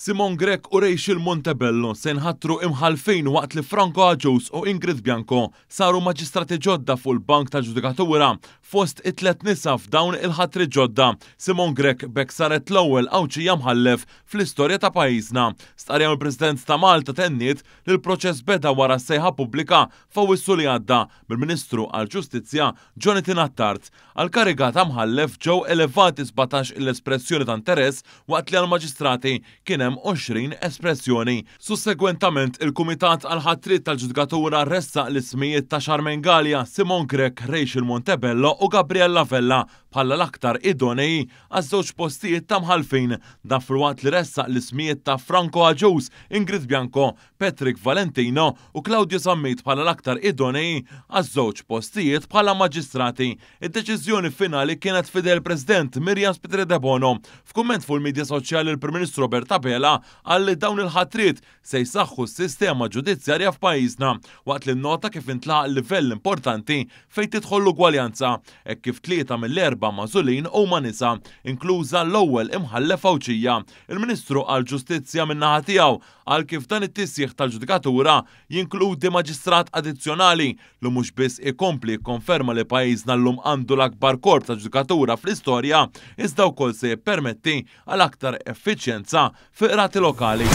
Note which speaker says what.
Speaker 1: Simon Grech u Rachel Montebello se jinħatru imħallfin waqt li Franco Agius u Ingrid Bianco saru maġistrati ġodda fuq il-bank tal-ġudikatura. Fost it-tlet nisa f'dawn il-ħatriet ġodda, Simon Grech b'hekk saret l-ewwel Għawdxija mħallef fl-istorja ta' pajjiżna. Stqarrija mill-President ta' Malta tenniet li l-proċess beda wara sejħa pubblika f'Awwissu li għadda mill-Ministru għall-Ġustizzja Jonathan Attard. Għall-kariga ta' mħallef ġew elevati 17 il-espressjoni ta' interess waqt li għall-maġistrati kien hemm 20 espressjoni. Sussegwentament, il-Kumitat għall-Ħatriet tal-Ġudikatura ressaq l-ismijiet ta' Charmaine Galea, Simon Grech, Rachel Montebello u Gabriella Vella bħala l-aktar idonei għaż-żewġ postijiet ta' mħallfin. Dan filwaqt li ressaq l-ismijiet ta' Franco Agius, Ingrid Bianco, Patrick Valentino u Claudio Zammit bħala l-aktar idonei għaż-żewġ postijiet bħala maġistrati. Id-deċiżjoni finali kienet f'idejn il-President Miriam Spiteri Debono. F'kumment fuq il-midja soċjali l-Prim Ministru Robert Abela qal li dawn il-ħatriet se jsaħħu s-sistema ġudizzjarja f'pajjiżna waqt li nnota kif intlaħaq livell importanti fejn tidħol l-ugwaljanza hekk kif tlieta mill-erba' magħżulin huma nisa, inkluża l-ewwel imħallef Għawdxija. Il-Ministru għall-Ġustizzja min-naħa tiegħu qal kif dan it-tisjieħ tal-ġudikatura jinkludi maġistrat addizzjonali li mhux biss ikompli jikkonferma li pajjiżna llum għandu l-akbar korp ta' ġudikatura fl-istorja, iżda wkoll se jippermetti għal aktar effiċjenza fi qrati lokali.